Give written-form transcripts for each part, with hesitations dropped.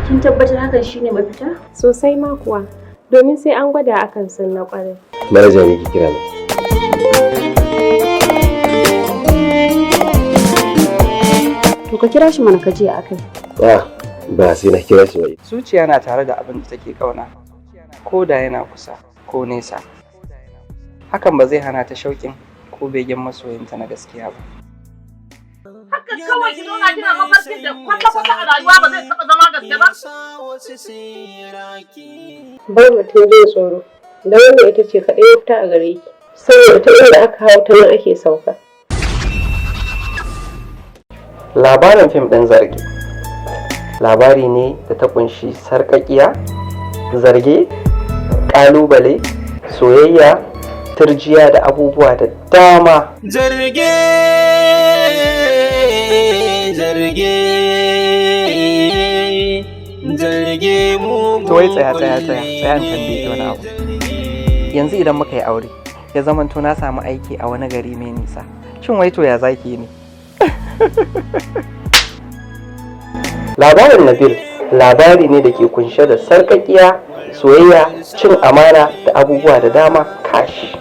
Kin tabbatar hakan shine mafita? Sosai ma kuwa, domin sai an gwada akan san na ƙwarai. Manaja ne ke kira na. To ka kira shi mana ka je akai. Ah, ba sai na kira shi ba. Zuciya na tare da abin da take kauna, ko da yana kusa ko nesa. Hakan ba zai hana ta shauƙin ko begen masoyinta na gaskiya ba. Haka kawai ki zauna kina mafarkin da kwata-kwata a rayuwa ba zai taɓa zama gaske ba. Bar mutum jin tsoro, da wannan ita ce kaɗai mafita a gare ki. Saboda ta inda aka hau ta nan ake sauka. Labarin fim ɗin Zarge labari ne da ta kunshi sarƙaƙiya, zarge, ƙalubale, soyayya, turjiya da abubuwa da dama. Zarge, zarge, zarge mugun To wai tsaya, tsaya, tsaya, tsaya in tambaye ki wani abu. Yanzu idan muka yi aure, ya zamanto na samu aiki a wani gari mai nisa. Shin wai to ya zaki yi ne? Labarin Nabil labari ne da ke kunshe da sarƙaƙiya, soyayya, cin amana da abubuwa da dama kash.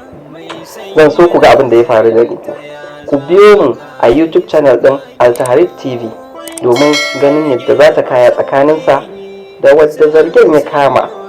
Zan so ku ga abin da ya faru da ni. Ku biyo mu a YouTube channel ɗin Altaharif TV domin ganin yadda za ta kaya tsakaninsa da wadda zargen ya kama.